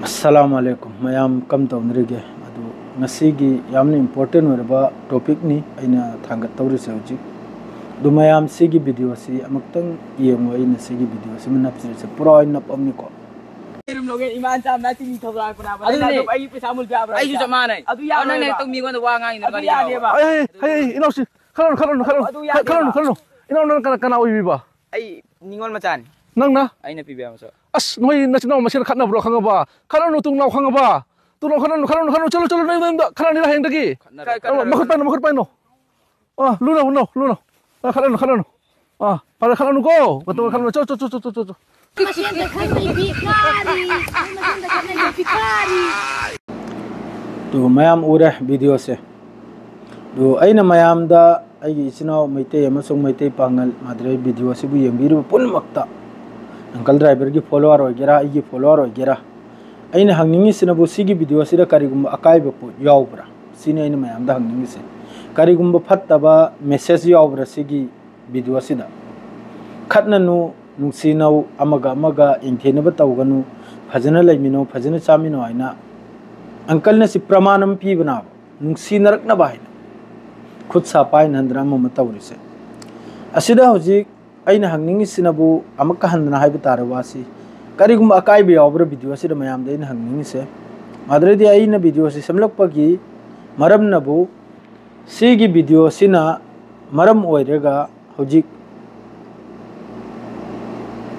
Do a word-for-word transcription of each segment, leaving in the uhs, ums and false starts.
ꯑꯁꯂꯥꯃꯨ ꯑꯂꯩꯀꯨꯝ꯫ ꯃꯌꯥꯝ ꯀꯝ ꯇꯧꯅꯔꯤꯒꯦ? ꯑꯗꯨ ꯉꯁꯤꯒꯤ ꯌꯥꯝꯅ ꯏꯝꯄꯣꯔꯇꯦꯟ ꯑꯣꯏꯔꯕ ꯇꯣꯄꯤꯛꯅꯤ ꯑꯩꯅ ꯊꯥꯡꯒꯠꯇꯧꯔꯤꯁꯦ ꯍꯧꯖꯤꯛ꯫ ꯑꯗꯨ ꯃꯌꯥꯝ ꯁꯤꯒꯤ ꯚꯤꯗꯤꯑꯣꯁꯤ ꯑꯃꯨꯛꯇꯪ ꯌꯦꯡꯉꯨ꯫ ꯑꯩꯅ ꯁꯤꯒꯤ ꯚꯤꯗꯤꯑꯣꯁꯤꯃ ꯅꯞꯆꯔꯤꯁꯦ ꯄꯨꯔꯥ ꯑꯣꯏꯅ ꯅꯞꯄꯝꯅꯤꯀꯣ꯫ ꯌꯦꯔꯨꯝ ꯂꯧꯒꯦ, ꯏꯃꯥ ꯆꯥꯝꯃ ꯆꯤꯅꯤ ꯊꯧꯔꯛꯄꯅꯦ꯫ ꯑꯗꯨꯅꯦ꯫ ꯑꯗꯨ ꯑꯩ ꯄꯩꯁꯥ ꯑꯃꯨꯛ ꯄꯤꯕ꯭ꯔꯥ? ꯑꯩꯁꯨ ꯆꯞ ꯃꯥꯟꯅꯩ꯫ ꯑꯗꯨ ꯌꯥꯔꯣꯏꯕ꯫ ꯅꯪꯅ ꯍꯦꯛꯇ ꯃꯤꯉꯣꯟꯗ ꯋꯥ ꯉꯥꯡꯉꯤꯗꯣ ꯑꯗꯨ ꯀꯔꯤꯅꯣ? ꯌꯥꯗꯦꯕ꯫ ꯑꯩ, ꯑꯩ, ꯑꯩ, ꯏꯅꯥꯎꯁꯤ, ꯈꯠꯅꯔꯨꯅꯨ, ꯈꯠꯅꯔꯨꯅꯨ꯫ ꯑꯗꯨ ꯌꯥꯗꯦꯕ꯫ ꯈꯠꯅꯔꯨꯅꯨ, ꯈꯠꯅꯔꯨꯅꯨ꯫ ꯏꯅꯥꯎ ꯅꯪ ꯀꯅꯥ, ꯀꯅꯥ ꯑꯣꯏꯕꯤꯕ? ꯑꯩ ꯅꯤꯉꯣꯜ ꯃꯆꯥꯅꯤ꯫ ꯅꯪꯅ? ꯑꯩꯅ ꯄꯤꯕ ꯌꯥꯕꯁꯨ꯫ ꯑꯁ, ꯅꯣꯏ ꯅꯆꯤꯟ ꯅꯅꯥꯎ ꯃꯁꯦꯟ ꯈꯠꯅꯕ꯭ꯔꯣ ꯈꯪꯉꯕ? ꯈꯠꯅꯔꯨꯅꯨ, ꯇꯨꯡꯅꯥꯎ ꯈꯪꯉꯕ? ꯇꯨꯡꯅꯥꯎ ꯈꯠꯅꯔꯨꯅꯨ, ꯈꯠꯅꯔꯨꯅꯨ, ꯈꯠꯅꯔꯨꯅꯨ, ꯆꯠꯂꯣ, ꯆꯠꯂꯣ, ꯅꯣꯏ ꯅꯌꯨꯝꯗ ꯈꯠꯅꯔꯅꯤ ꯍꯌꯦꯡꯗꯒꯤ꯫ ꯈꯠꯅꯔꯣꯏ, ꯑꯣ, ꯈꯠꯅꯔꯣꯏ꯫ ꯃꯈꯨꯠ ꯄꯥꯏꯅꯣ, ꯃꯈꯨꯠ ꯄꯥꯏꯅꯣ꯫ ꯑꯥ, ꯂꯨꯅꯣ, ꯂꯨꯅꯣ, ꯂꯨꯅꯣ꯫ ꯑꯥ, ꯈꯠꯅꯔꯨꯅꯨ, ꯈꯠꯅꯔꯨꯅꯨ꯫ ꯑꯥ, ꯐꯔꯦ, ꯈꯠꯅꯔꯨꯅꯨꯀꯣ꯫ ꯃꯇꯨꯡ ꯈꯠꯅꯔꯨꯅꯨ꯫ ꯆꯣ, ꯆꯣ, ꯆꯣ꯫ ꯃꯁꯦꯟꯗ ꯈꯠꯅꯩ ꯚꯤꯈꯥꯔꯤ, ꯃꯁꯦꯟꯗ ꯈꯠꯅꯩ ꯚꯤꯈꯥꯔꯤ꯫ ꯇꯨ, ꯃꯌꯥꯝ ꯎꯔꯦ ꯚꯤꯗꯤꯑꯣꯁꯦ꯫ ꯑꯗꯨ ꯑꯩꯅ ꯃꯌꯥꯝꯗ, ꯑꯩꯒꯤ ꯏꯆꯤꯟ ꯏꯅꯥꯎ ꯃꯩꯇꯩ ꯑꯃꯁꯨꯡ ꯃꯩꯇꯩ ꯄꯥꯉꯜ ꯃꯥꯗ꯭ꯔꯦ, ꯚꯤꯗꯤꯑꯣ ꯑꯁꯤꯕꯨ ꯌꯦꯡꯕꯤꯔꯤꯕ ꯄꯨꯝꯅꯃꯛꯇ, ꯑꯪꯀꯜ ꯗ꯭ꯔꯥꯏꯚꯔꯒꯤ ꯐꯣꯂꯣꯋꯔ ꯑꯣꯏꯒꯦꯔꯥ, ꯑꯩꯒꯤ ꯐꯣꯂꯣꯋꯔ ꯑꯣꯏꯒꯦꯔꯥ, ꯑꯩꯅ ꯍꯪꯅꯤꯡꯉꯤꯁꯤꯅꯕꯨ ꯁꯤꯒꯤ ꯚꯤꯗꯤꯑꯣ ꯑꯁꯤꯗ ꯀꯔꯤꯒꯨꯝꯕ ꯑꯀꯥꯏꯕ ꯄꯣꯠ ꯌꯥꯎꯕ꯭ꯔꯥ? ꯁꯤꯅꯤ ꯑꯩꯅ ꯃꯌꯥꯝꯗ ꯍꯪꯅꯤꯡꯉꯤꯁꯦ꯫ ꯀꯔꯤꯒꯨꯝꯕ ꯐꯠꯇꯕ ꯃꯦꯁꯦꯖ ꯌꯥꯎꯕ꯭ꯔꯥ ꯁꯤꯒꯤ ꯚꯤꯗꯤꯑꯣ ꯑꯁꯤꯗ? ꯈꯠꯅꯅꯨ, ꯅꯨꯡꯁꯤꯅꯧ, ꯑꯃꯒ ꯑꯃꯒ ꯌꯦꯡꯊꯤꯅꯕ ꯇꯧꯒꯅꯨ, ꯐꯖꯅ ꯂꯩꯃꯤꯟꯅꯧ, ꯐꯖꯅ ꯆꯥꯃꯤꯟꯅꯧ ꯍꯥꯏꯅ ꯑꯪꯀꯜꯅ ꯁꯤ ꯄ꯭ꯔꯃꯥꯟ ꯑꯃ ꯄꯤꯕꯅꯦꯕ, ꯅꯨꯡꯁꯤꯅꯔꯛꯅꯕ ꯍꯥꯏꯅ꯫ ꯈꯨꯠ ꯁꯥ ꯄꯥꯏꯅꯍꯟꯗꯅ ꯑꯃ ꯑꯃ ꯇꯧꯔꯤꯁꯦ꯫ ꯑꯁꯤꯗ ꯍꯧꯖꯤꯛ ꯑꯩꯅ ꯍꯪꯅꯤꯡꯉꯤꯁꯤꯅꯕꯨ ꯑꯃꯨꯛꯀ ꯍꯟꯗꯅ ꯍꯥꯏꯕ ꯇꯥꯔꯦ ꯋꯥꯁꯤ, ꯀꯔꯤꯒꯨꯝꯕ ꯑꯀꯥꯏꯕ ꯌꯥꯎꯕ꯭ꯔꯥ ꯚꯤꯗꯤꯑꯣ ꯑꯁꯤꯗ ꯃꯌꯥꯝꯗ ꯑꯩꯅ ꯍꯪꯅꯤꯡꯉꯤꯁꯦ? ꯑꯗꯨꯗꯩꯗꯤ ꯑꯩꯅ ꯚꯤꯗꯤꯑꯣꯁꯤ ꯁꯦꯝꯂꯛꯄꯒꯤ ꯃꯔꯝꯅꯕꯨ, ꯁꯤꯒꯤ ꯚꯤꯗꯤꯑꯣ ꯑꯁꯤꯅ ꯃꯔꯝ ꯑꯣꯏꯔꯒ ꯍꯧꯖꯤꯛ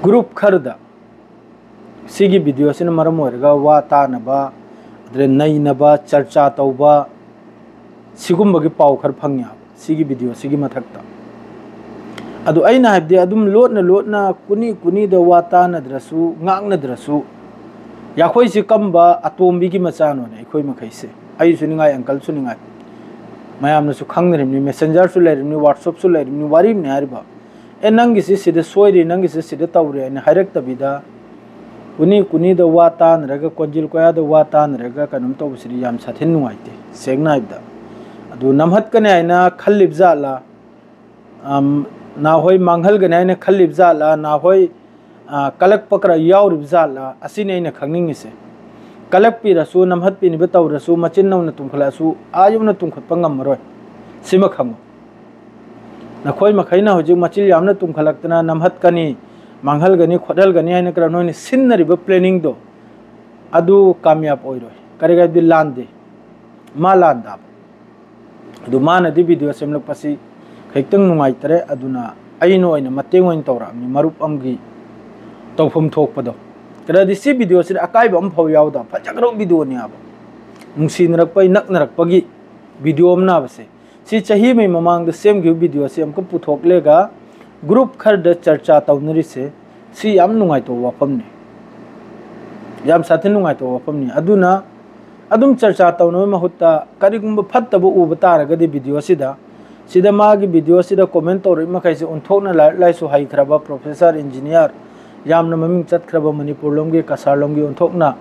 ꯒ꯭ꯔꯨꯞ ꯈꯔꯗ ꯁꯤꯒꯤ ꯚꯤꯗꯤꯑꯣ ꯑꯁꯤꯅ ꯃꯔꯝ ꯑꯣꯏꯔꯒ ꯋꯥ ꯇꯥꯅꯕ, ꯑꯗꯨꯗ ꯅꯩꯅꯕ, ꯆꯔꯆꯥ ꯇꯧꯕ, ꯁꯤꯒꯨꯝꯕꯒꯤ ꯄꯥꯎ ꯈꯔ ꯐꯪꯉꯦꯕ ꯁꯤꯒꯤ ꯚꯤꯗꯤꯑꯣ ꯑꯁꯤꯒꯤ ꯃꯊꯛꯇ꯫ ꯑꯗꯨ ꯑꯩꯅ ꯍꯥꯏꯕꯗꯤ, ꯑꯗꯨꯝ ꯂꯣꯠꯅ ꯂꯣꯠꯅ, ꯀꯨꯅꯤ ꯀꯨꯅꯤꯗ ꯋꯥ ꯇꯥꯅꯗ꯭ꯔꯁꯨ, ꯉꯥꯡꯅꯗ꯭ꯔꯁꯨ, ꯌꯥꯈꯣꯏꯁꯤ ꯀꯝꯕ ꯑꯇꯣꯝꯕꯤꯒꯤ ꯃꯆꯥꯅꯣꯅꯦ ꯑꯩꯈꯣꯏ ꯃꯈꯩꯁꯦ? ꯑꯩꯁꯨ ꯅꯤꯡꯉꯥꯏ, ꯑꯪꯀꯜꯁꯨ ꯅꯤꯡꯉꯥꯏ꯫ ꯃꯌꯥꯝꯅꯁꯨ ꯈꯪꯅꯔꯤꯕꯅꯤ, ꯃꯦꯁꯦꯟꯖꯔꯁꯨ ꯂꯩꯔꯤꯕꯅꯤ, ꯋꯥꯠꯁꯑꯞꯁꯨ ꯂꯩꯔꯤꯕꯅꯤ, ꯋꯥꯔꯤꯕꯅꯤ ꯍꯥꯏꯔꯤꯕ꯫ ꯑꯦ, ꯅꯪꯒꯤꯁꯤ ꯁꯤꯗ ꯁꯣꯏꯔꯤ, ꯅꯪꯒꯤꯁꯤ ꯁꯤꯗ ꯇꯧꯔꯦ ꯍꯥꯏꯅ ꯍꯥꯏꯔꯛꯇꯕꯤꯗ, ꯀꯨꯅꯤ ꯀꯨꯅꯤꯗ ꯋꯥ ꯇꯥꯅꯔꯒ, ꯀꯣꯟꯖꯤꯜ ꯀꯣꯌꯥꯗ ꯋꯥ ꯇꯥꯅꯔꯒ ꯀꯩꯅꯣꯝ ꯇꯧꯕꯁꯤꯗꯤ ꯌꯥꯝ ꯁꯥꯊꯤꯅ ꯅꯨꯡꯉꯥꯏꯇꯦ, ꯁꯦꯡꯅ ꯍꯥꯏꯕꯗ꯫ ꯑꯗꯨ ꯅꯝꯍꯠꯀꯅꯤ ꯍꯥꯏꯅ ꯈꯜꯂꯤꯕ ꯖꯥꯠꯂꯥ? ꯑꯝ, ꯅꯍꯥꯈꯣꯏ ꯃꯥꯡꯍꯜꯒꯅꯤ ꯍꯥꯏꯅ ꯈꯜꯂꯤꯕ ꯖꯥꯠꯂꯥ? ꯅꯍꯥꯈꯣꯏ, ꯑ, ꯀꯂꯛꯄ ꯈꯔ ꯌꯥꯎꯔꯤꯕ ꯖꯥꯠꯂꯥ? ꯑꯁꯤꯅꯤ ꯑꯩꯅ ꯈꯪꯅꯤꯡꯉꯤꯁꯦ꯫ ꯀꯜꯂꯛꯄꯤꯔꯁꯨ, ꯅꯝꯍꯠꯄꯤꯅꯕ ꯇꯧꯔꯁꯨ, ꯃꯆꯤꯟ ꯅꯧꯅ ꯇꯨꯝꯈꯠꯂꯛꯑꯁꯨ ꯑꯥ ꯌꯧꯅ ꯇꯨꯝꯈꯠꯄ ꯉꯝꯃꯔꯣꯏ꯫ ꯁꯤꯃ ꯈꯪꯉꯨ꯫ ꯅꯈꯣꯏ ꯃꯈꯩꯅ ꯍꯧꯖꯤꯛ ꯃꯆꯤꯟ ꯌꯥꯝꯅ ꯇꯨꯝꯈꯠꯂꯛꯇꯅ ꯅꯝꯍꯠꯀꯅꯤ, ꯃꯥꯡꯍꯜꯒꯅꯤ, ꯈꯣꯠꯍꯜꯒꯅꯤ ꯍꯥꯏꯅ ꯀꯔ ꯅꯣꯏꯅ ꯁꯤꯟꯅꯔꯤꯕ planningꯗꯣ ꯑꯗꯨ ꯀꯥꯃꯤꯌꯥꯕ ꯑꯣꯏꯔꯣꯏ꯫ ꯀꯔꯤꯒꯤꯗꯤ ꯂꯥꯟꯗꯦ, ꯃꯥ ꯂꯥꯟꯗꯕ꯫ ꯑꯗꯨ ꯃꯥꯅꯗꯤ video ꯁꯦꯝꯂꯛꯄꯁꯤ ꯈꯤꯇꯪ ꯅꯨꯡꯉꯥꯏꯇꯔꯦ꯫ ꯑꯗꯨꯅ ꯑꯩꯅ ꯑꯣꯏꯅ ꯃꯇꯦꯡ ꯑꯣꯏꯅ ꯇꯧꯔꯛꯑꯕꯅꯤ, ꯃꯔꯨꯞ ꯑꯃꯒꯤ ꯇꯧꯐꯝ ꯊꯣꯛꯄꯗꯣ꯫ ꯀꯔꯗꯤ ꯁꯤ videoꯁꯤꯗ ꯑꯀꯥꯏꯕ ꯑꯃꯐꯥꯎ ꯌꯥꯎꯗ ꯐꯖꯈ꯭ꯔꯕ videoꯅꯤ ꯍꯥꯏꯕ꯫ ꯅꯨꯡꯁꯤꯅꯔꯛꯄꯒꯤ, ꯅꯛꯅꯔꯛꯄꯒꯤ video ꯑꯃ ꯅꯥꯕꯁꯦ꯫ ꯁꯤ ꯆꯍꯤ ꯑꯃꯒꯤ ꯃꯃꯥꯡꯗ ꯁꯦꯝꯈꯤꯕ videoꯁꯤ ꯑꯃꯨꯛꯀ ꯄꯨꯊꯣꯛꯂꯒ group ꯈꯔꯗ ꯆꯔꯆꯥ ꯇꯧꯅꯔꯤꯁꯦ, ꯁꯤ ꯌꯥꯝ ꯅꯨꯡꯉꯥꯏꯇꯕ ꯋꯥꯐꯝꯅꯤ꯫ ꯌꯥꯝ ꯁꯥꯊꯤꯅ ꯅꯨꯡꯉꯥꯏꯇꯕ ꯋꯥꯐꯝꯅꯤ꯫ ꯑꯗꯨꯅ ꯑꯗꯨꯝ ꯆꯔꯆꯥ ꯇꯧꯅꯕꯒꯤ ꯃꯍꯨꯠꯇ ꯀꯔꯤꯒꯨꯝꯕ ꯐꯠꯇꯕ ꯎꯕ ꯇꯥꯔꯒꯗꯤ videoꯁꯤꯗ, ꯁꯤꯗ ꯃꯥꯒꯤ videoꯁꯤꯗ comment ꯇꯧꯔꯛꯏ ꯃꯈꯩꯁꯦ ꯑꯣꯟꯊꯣꯛꯅ ꯂꯥꯏꯔꯤꯛ ꯂꯥꯏꯁꯨ ꯍꯩꯈ꯭ꯔꯕ professor, engineer, ꯌꯥꯝꯅ ꯃꯃꯤꯡ ꯆꯠꯈ꯭ꯔꯕ ꯃꯅꯤꯄꯨꯔ ꯂꯣꯝꯒꯤ, ꯀꯁꯥꯔ ꯂꯣꯝꯒꯤ ꯑꯣꯟꯊꯣꯛꯅ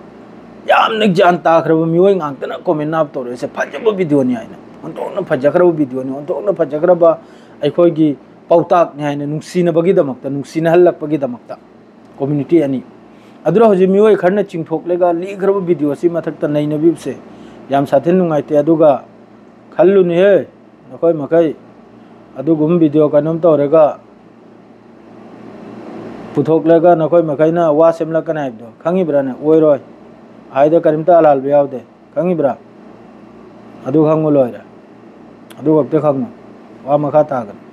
ꯌꯥꯝꯅ ꯒ꯭ꯌꯥꯟ ꯇꯥꯈ꯭ꯔꯕ ꯃꯤꯑꯣꯏ ꯉꯥꯛꯇꯅ comment ꯅꯥꯕ ꯇꯧꯔꯛꯏꯁꯦ꯫ ꯐꯖꯕ videoꯅꯤ ꯍꯥꯏꯅ, ꯑꯣꯟꯊꯣꯛꯅ ꯐꯖꯈ꯭ꯔꯕ videoꯅꯤ, ꯑꯣꯟꯊꯣꯛꯅ ꯐꯖꯈ꯭ꯔꯕ ꯑꯩꯈꯣꯏꯒꯤ ꯄꯥꯎꯇꯥꯛꯅꯤ ꯍꯥꯏꯅ ꯅꯨꯡꯁꯤꯅꯕꯒꯤꯗꯃꯛꯇ, ꯅꯨꯡꯁꯤꯅꯍꯜꯂꯛꯄꯒꯤꯗꯃꯛꯇ community ꯑꯅꯤ꯫ ꯑꯗꯨꯅ ꯍꯧꯖꯤꯛ ꯃꯤꯑꯣꯏ ꯈꯔꯅ ꯆꯤꯡꯊꯣꯛꯂꯒ ꯂꯤꯈ꯭ꯔꯕ videoꯁꯤ ꯃꯊꯛꯇ ꯅꯩꯅꯕꯤꯕꯁꯦ ꯌꯥꯝ ꯁꯥꯊꯤꯅ ꯅꯨꯡꯉꯥꯏꯇꯦ꯫ ꯑꯗꯨꯒ ꯈꯜꯂꯨꯅꯦꯍꯦ, ꯅꯈꯣꯏ ꯃꯈꯩ ꯑꯗꯨꯒꯨꯝꯕ video ꯀꯩꯅꯣꯝ ꯇꯧꯔꯒ ꯄꯨꯊꯣꯛꯂꯒ ꯅꯈꯣꯏ ꯃꯈꯩꯅ ꯋꯥ ꯁꯦꯝꯂꯛꯀꯅꯤ ꯍꯥꯏꯕꯗꯣ ꯈꯪꯉꯤꯕ꯭ꯔꯥꯅꯦ? ꯑꯣꯏꯔꯣꯏ꯫ ꯍꯥꯏꯗ ꯀꯔꯤꯝꯇ ꯑꯂꯥꯟꯕ ꯌꯥꯎꯗꯦ꯫ ꯈꯪꯉꯤꯕ꯭ꯔꯥ? ꯑꯗꯨ ꯈꯪꯉꯨ ꯂꯣꯏꯔꯦ꯫ ꯑꯗꯨ ꯈꯛꯇ ꯈꯪꯉꯨ꯫ ꯋꯥ ꯃꯈꯥ ꯇꯥꯒꯅꯨ꯫